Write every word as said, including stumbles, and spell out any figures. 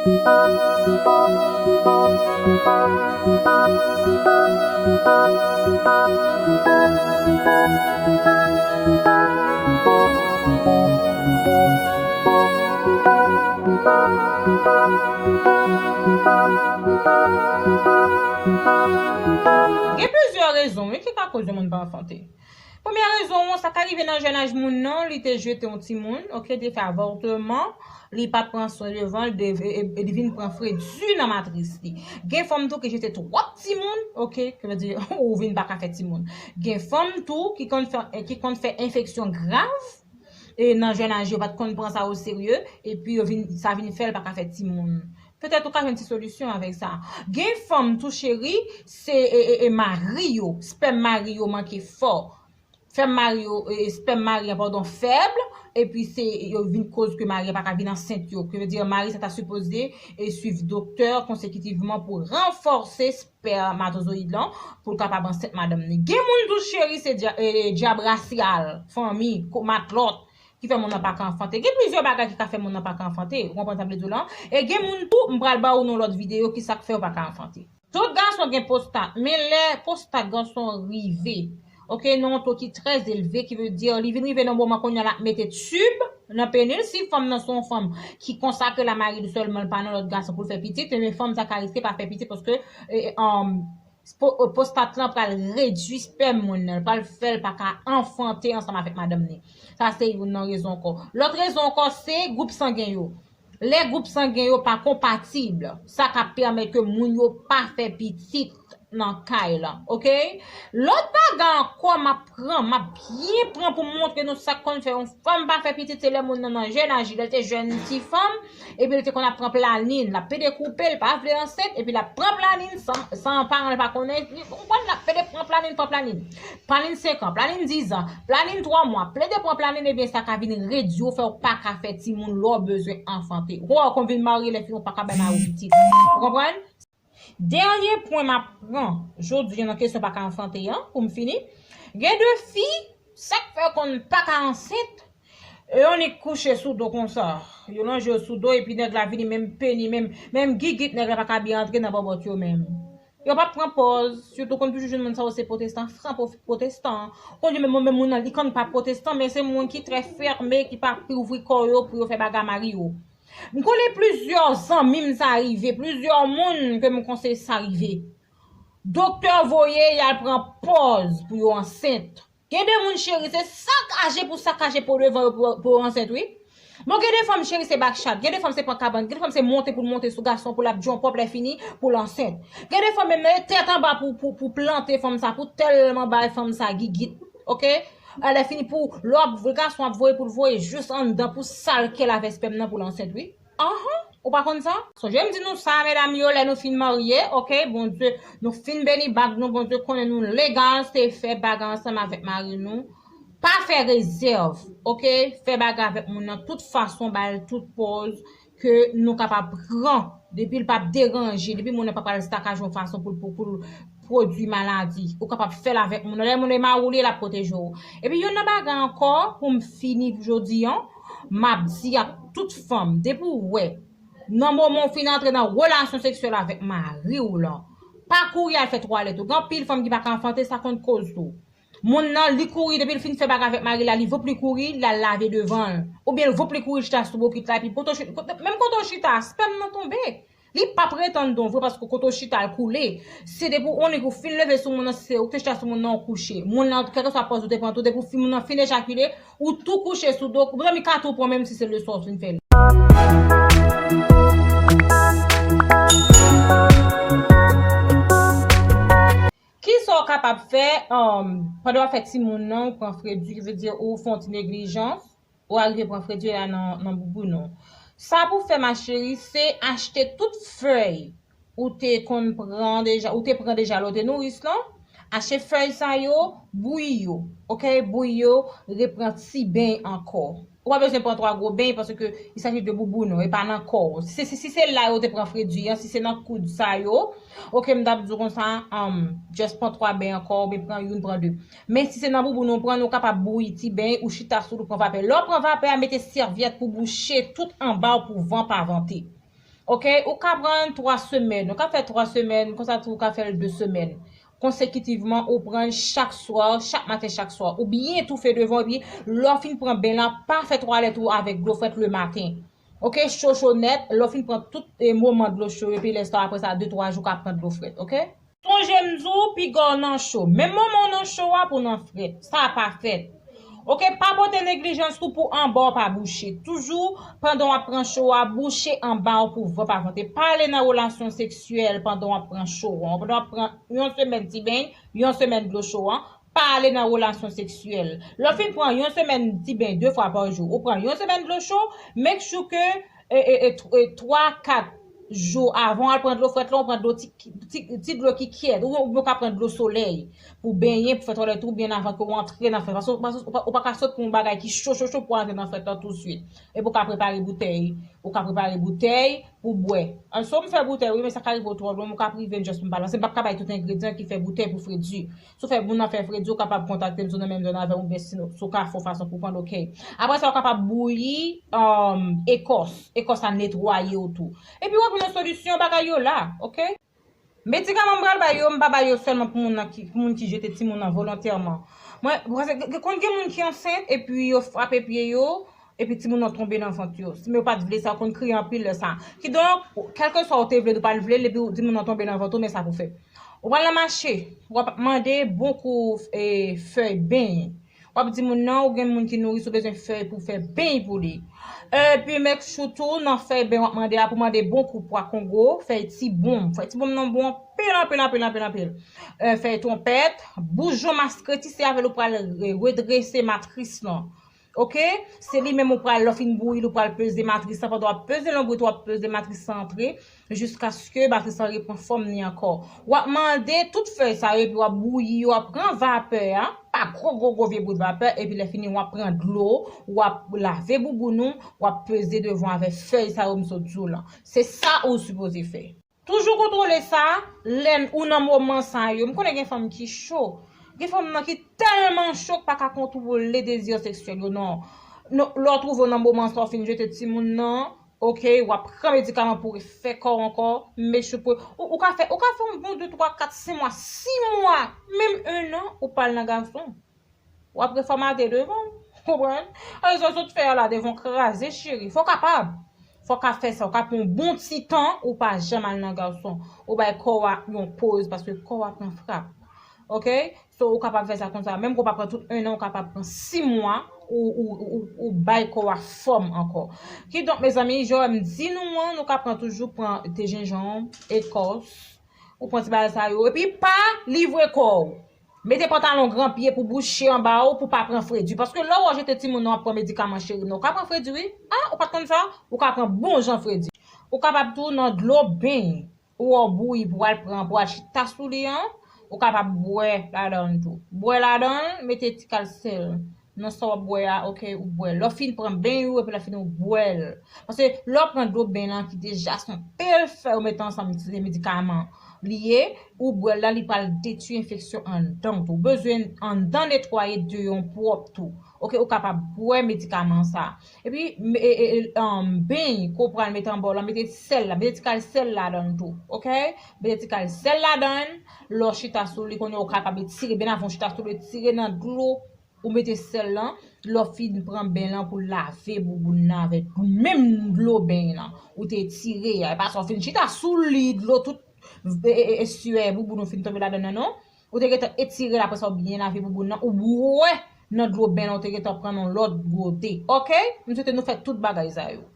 Gen plizyè rezon, wi, ki ka koz yon moun pa anfante. Premye rezon an, sa ka rive nan jèn aj moun nan, li te jete yon timoun, oke, li te fè avòtman, li pa t pran swen devan l, de- e- e- li vin pran fredi nan matris li. Gen fanm tou ki jete twòp timoun, oke, ki vle di ou vin pa ka fè timoun. Gen fanm tou ki konn fè, ki konn fè enfeksyon grav, e nan jèn aj yo pa t konn pran sa o serye, epi yo vin, sa vin fè l pa ka fè timoun. Petèt ou ka jwenn ti solisyon avèk sa. Gen fanm tou cheri, se e, e, e mari yo, spèm mari yo manke fò. Spèm mari yo, e, spèm mari an, padon, fèb, epi se yo vin koz ke mari an pa ka vin ansent yo. Ki vle di mari sa ta sipoze e swiv doktè konsekitivman pou ranfòse spèmatozoyid lan pou l kapab ansent madanm ni. Gen moun tou cheri se dya- e, dyab rasyal, fanmi, ko- matlòt, ki fè moun nan pa ka anfante. Gen plizyè bagay ki ka fè moun nan pa ka anfante, ou konprann sa m vle di w lan? E gen moun tou, m pral ba ou nan lòt videyo, ki sa k fè yo pa ka anfante. Tout gason gen pwostat, men lè pwostat gason rive, oke, nan yon to ki trè elve, ki vle di li vin rive nan moman kounye a l ap mete tib nan peni l, si fanm nan se yon fanm ki konsakre l a mari l sèlman, l pa nan lòt gason pou l fè pitit, ebyen fanm sa ka riske pa fè pitit paske e, e, um, po- e, pwostat lan pral redui spèm moun nan, l pral fè l pa ka anfante ansanm avèk madanm ni. Sa se youn nan rezon ankò. Lòt rezon ankò se gwoup sangen yo. Lè gwoup sangen yo pa konpatib, sa ka pèmèt ke moun yo pa fè pitit nan kay lan, oke? Lòt bagay ankò, m ap pran, m ap byen pran pou m montre nou sa k konn fè yon fanm pa fè pitit, se lè moun nan nan jèn aj li, lè l te jèn ti fanm, epi l te konn ap pran planin, l ap pede koupe, l pa vle ansent, epi l ap pran planin san, san paran l pa konnen, li konprann, l ap pede pran planin, pran planin. Planin senk an, planin diz an, planin twa mwa, plede pran planin, ebyen sa ka vin redui w, fè w pa ka fè timoun lè w bezwen anfante. Ou wè w konn vin marye lè fini w pa ka bay mari w pitit. Ou konprann? Dènye pwen m ap pran jodi a nan kesyon pa ka anfante an, pou m fini. Gen de fi, sa k fè yo konn pa ka ansent, e yo nik kouche sou do konsa. Yo lonje yo sou do, epi nèg la vini menm peni, menm, menm gigit nèg la pa ka byen antre nan bòbòt yo menm. Yo p ap pran pòz, sitou konn toujou jwenn moun sa yo se pwotestan, fran pwo- pwotestan. Konn jwenn menm, menm moun nan, li konn pa pwotestan, men se moun ki trè fèmen, ki pa pi ouvri kò yo pou yo fè bagay mari yo. M konnen plizyè zanmi m sa rive, plizyè moun ke m konseye sa rive. Doktè voye y al pran pòz pou yo ansent. Gen de moun cheri, se sakaje pou sakaje po devan yo pou, pou yo ansent, wi. Bon, gen de fanm cheri, se bakchat, gen de fanm se pran kabann, gen de fanm se monte pou l monte sou gason pou l ap djonpòp lè fini pou l ansent. Gen de fanm menm e tèt anba pou, pou, pou plante fanm sa, pou tèlman bay fanm sa gigit, oke? Lè fini pou lè w ap voye gason ap voye pou l voye jis anndan pou sal kè l avè spèm nan pou l ansent, wi. Anhan, ou pa konn sa? Sonje m di nou sa, medam yo, lè nou fin marye, oke, Bondye, nou fin beni bag nou, Bondye konnen nou legal, se fè bagay ansanm avèk mari nou. Pa fè rezèv, oke? Fè bagay avèk moun nan tout fason, ba l tout pòz ke nou kapab pran, depi l p ap deranje, depi moun nan pa pral sakaje yon fason pou l, pou, pou l pwodui maladi. Ou kapab fè l avèk moun nan. Lè moun nan e mari w li ye, l ap pwoteje w. Epi youn nan bagay ankò, pou m fini pou jodi an, m ap di ak tout fanm, depi w wè, nan moman w fin antre nan relasyon seksyèl avèk mari w lan, pa kouri al fè twalèt ou. Gen anpil fanm ki pa ka anfante, sa konn koz tou. Moun nan, li kouri, depi l fin fè bagay avèk mari l la, li voup li kouri, l al lave devan l. Oubyen l voup li kouri chita sou bokit la, epi kote w chita, kote- menm kote w chita, spèm nan tonbe. Li p ap ret anndan w vre, paske kote w chita, l koule. Se depi w, ou fin leve sou moun nan, si se ou ki te chita sou moun nan, ou kouche. Moun nan, kèlkeswa pòz ou te pran tou, depi w fin, moun nan fin ejakile, ou tou kouche sou do, ou zanmi ka tou pran menm si se leswa w fin fè l. Kisa w kapab fè, um, pandan w ap fè timoun nan, ou pran fredi, ki vle di ou fè yon ti neglijans, ou arive pran fredi la nan, nan bouboun ou. Sa pou fè, ma chérie, se achte tout fèy ou te konn pran deja, ou te pran deja lè w te nouris lan. Achte fèy sa yo, bouyi yo, oke? Bouyi yo, repran ti beny ankò. Ou pa bezwen pran twa gwo beny paske il s'agit de bouboun ou, e pa nan kò w. Si, si, si se la yo te pran fredi an, si se nan koud sa yo, oke, m t ap di w konsa, um, just pran twa beny ankò, oubyen pran youn, pran de. Men si se nan bouboun ou pran, ou kapab bouyi ti beny, ou chita sou l, ou pran vapè. Lè w pran vapè a, mete sèvyèt pou bouche tout anba w pou van pa vante. Ok, ou ka pran twa semèn, ou ka fè twa semèn, konsa tou ou ka fè l de semèn. Konsekitivman, ou pran l chak swa, chak maten, chak swa. Ou byen toufe devan, epi lè w fin pran ben lan, pa fè twalèt ou avèk dlo frèt le maten. Ok, cho cho nèt, lè w fin pran tout e, moman dlo cho, epi lè sa, apre sa, de twa jou, ou ka pran dlo frèt, ok? Sonje m di w, piga w nan cho. Menm moman w nan cho a pou w nan frèt. Sa pa fèt. Ok, pa pote neglijans tou pou anba w pa bouche. Toujou, pandan w ap pran cho a, bouche anba w pou van pa vante. Pa ale nan relasyon seksyèl pandan w ap pran cho a. Pandan w ap pran yon semèn ti beny, yon semèn dlo cho an, pa ale nan relasyon seksyèl. Lè w fin pran yon semèn ti beny de fwa pa jou, ou pran yon semèn dlo cho, make sure ke e, e, e, tw- e, twa, kat jou avan w al pran dlo frèt la, ou pran dlo ti, ti, ti dlo ki kyèt, ou, ou ka pran dlo solèy pou benyen, pou fè twalèt ou byen avan ke w antre nan frèt. Paske, paske ou pa, ou pa ka sot pou yon bagay ki cho, cho, cho pou antre nan frèt la touswit. Epi ou ka prepare boutèy, ou ka prepare boutèy pou bwè. An, so m fè boutèy, wi, men sa ka rive w twò lwen, ou ka prive m jès pou m pa lanse. M p ap ka bay tout engredyan ki fè boutèy pou fredi. Si w fè moun nan fè fredi, ou kapab kontakte m si w nan menm zòn avè m oubyen si nou- si w ka fè yon fason pou pran, ok. Apre sa, ou kapab bouyi um, ekòs. Ekòs la netwaye w tou. Epi w ap jwenn yon solisyon, bagay yo la, ok? Medikaman m pral bay yo, m pa bay yo sèlman pou moun nan ki, pou moun ki jete timoun nan volontèman. Mwen, paske gen- konn gen moun ki ansent, epi yo frape pye yo, epi timoun nan tonbe nan vant yo. Men yo pa t vle sa, yo konn kriye anpil lè sa. Kidonk, kèlkeswa ou te vle l ou pa t vle l, epi timoun nan tonbe nan vant ou, men sa pou fè. Ou pral nan mache, w ap mande bon kou e, fèy beny. W ap di moun nan, ou gen moun ki nouris, ou bezwen fèy pou fè beny pou li. Epi make sure tou nan fèy beny w ap mande a pou mande bon kou pwa kongo, fèy tibonm. Fèy tibonm nan bon anpil, anpil, anpil, anpil, anpil. E, fèy twonpèt, boujon maskreti, se avè l ou pral re- redrese matris lan. Ok? Se li menm ou pral, lè w fin bouyi l, ou pral peze matris lan. Pandan w ap peze lonbrit, w ap peze matris lan antre, jiskaske matris lan repran fòm li ankò. W ap mande tout fèy sa yo, epi w ap bouyi yo, w ap pran vapè a, pa gwo, gwo, gwo vye bout vapè, epi lè fini, w ap pran dlo, w ap lave bouboun ou, w ap peze devan avè fèy sa yo m sot di w lan. Se sa ou sipoze fè. Toujou kontwole sa, lè ou nan moman sa yo. M konnen gen fanm ki cho. Gen fanm nan ki tèlman cho k pa ka kontwole dezi seksyèl yo, non. Non, lè w twouve w nan moman sa, w fin jete timoun nan, ok, w ap pran medikaman pou refè kò w ankò, make sure pou, ou, ou ka fè, ou ka fè yon bon de, twa, kat, senk mwa, sis mwa, menm en an, ou pa al nan gason. W ap refòmate devan w, konprann? Alò, sa w sot fè a la devan w kraze, cheri. Fò w kapab. Fò w ka fè sa. W ka pran yon bon ti tan, ou pa janm al nan gason. Ou bay kò w a yon poz, paske kò w a pran frap. Ok? So, ou kapab fè sa konsa. Menm ke w pa pran tout en an, ou kapab pran sis mwa, ou, ou, ou, ou bay kò w a fòm ankò. Kidonk, mezanmi, jan m di nou an, nou ka pran toujou pran te jenjanm, ekòs, ou pran ti bagay sa yo. Epi pa livre kò w. Mete pantalon gran pye pou bouche anba w pou pa pran fredi. Paske lè w jete timoun nan w ap pran medikaman cheri m nan, ou ka pran fredi wi. A, ou pa t konn sa? Ou ka pran bon jan fredi. Ou kapab tou nan dlo beny ou wè w bouyi pou al pran, pou al chita sou li an, ou kapab bwè ladan l tou. Bwè ladan l, mete ti kal sèl nan sa w ap bwè a, ok, ou bwè l. Lè w fin pran beny ou, epi lè fini ou bwè l. Paske lè w pran dlo beny lan ki deja se yon pil fèy ou mete ansanm, se medikaman li ye, ou bwè l la, li pral detwi enfeksyon anndan w tou. Ou bezwen anndan netwaye deyò w pwòp tou. Ok, ou kapab bwè medikaman sa. Epi, e, e, e, um, beny ke w pral mete anba w lan, mete sèl la, mete ti kal sèl ladan l tou. Ok? Mete ti kal sèl ladan l, lè w chita sou li, kounye a ou kapab etire, byen avan w chita sou li, etire nan dlo ou mete sèl lan, lè w fin pran beny lan pou lave bouboun nan avèk menm dlo beny lan ou te etire a. E pa sa w fin chita sou li, dlo tout, e, e, e, syè bouboun ou fin tonbe ladan nan, non. Ou te gentan etire l, apre sa w byen lave bouboun nan, ou bwè nan dlo beny lan, ou te gentan pran yon lòt gode. Ok? M swete nou fè tout bagay sa yo.